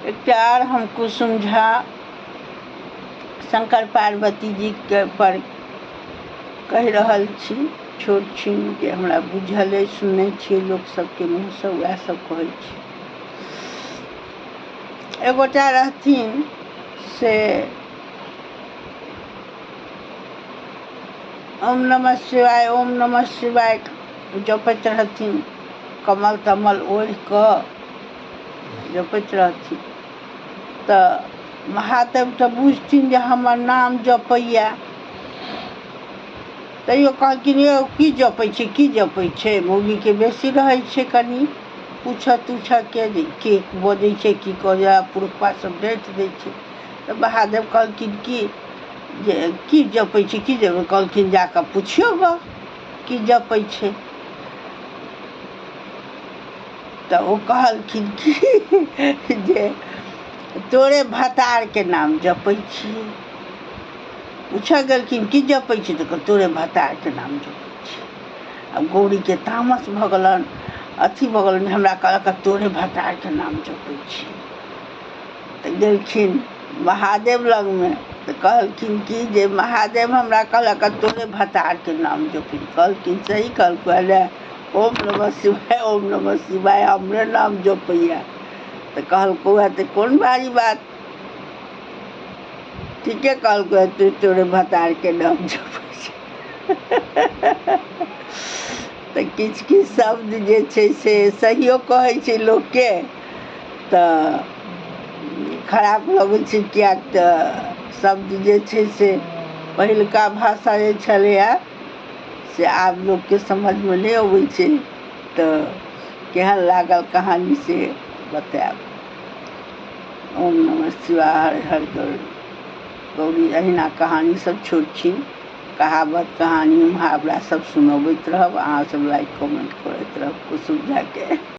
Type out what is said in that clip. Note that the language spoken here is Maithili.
एकटा आर हम कुसुम झा शङ्कर पार्वती जीके पर कहि रहल छी। छोट छिन जे हमरा बुझल अछि, सुनै छियै लोक सबके मुँहसँ, उएह सब कहै छी। एगोटा रहथिन से ओम नमः शिवाय ओम नमः शिवाय जपैत रहथिन, कमल तमल ओढ़ि कऽ जपैत रहथिन। तऽ महादेव तऽ बुझथिन जे हमर नाम जपैया, तैयो कहलखिन यौ की जपै छै, की जपै छै? मौगीके बेसी रहै छै कनि पूछऽ तूछऽके जे के बजै छै, की कहै, पुरुखपा सब डाँटि दै छै। तऽ महादेव कहलखिन की जे की जपै छै, की जपै? कहलखिन जाकऽ पुछियौ गऽ की जपै छै। तऽ ओ कहलखिन कि जे तोरे भतारके नाम जपै छियै। पूछऽ गेलखिन की जपै छी? तऽ तोरे भतारके नाम जपै छी। आब गौरीके तामस भऽ गेलनि, अथी भऽ गेलनि, हमरा कहलक तोरे भतारके नाम जपै छी। तऽ गेलखिन महादेव लगमे तऽ कहलखिन कि जे महादेव हमरा कहलक तोरे भतारके नाम जपै। कहलखिन सही कहलकौ, ले ओम नमः शिवाय ओम नमः शिवाय हमरे नाम जपैया। तऽ कहलकौ हँ तऽ कोन भारी बात, ठीके कहलकौ हँ, तू तोरे भतारके नाम जपै छै। तऽ किछु किछु शब्द जे छै से सहियो कहै छै लोकके तऽ खराब लगै छै, किएक तऽ शब्द जे छै से पहिलुका भाषा जे छलैए से आब लोकके समझमे नहि अबै छै। तऽ केहन लागल कहानी से बतायब। ओम नमः शिवाय, हर हर गौरी। अहिना कहानी सब छोट छिन कहावत कहानी मुहावरा सब सुनबैत रहब। अहाँ सब लाइक कमेंट करैत रहब कुसुम झाके।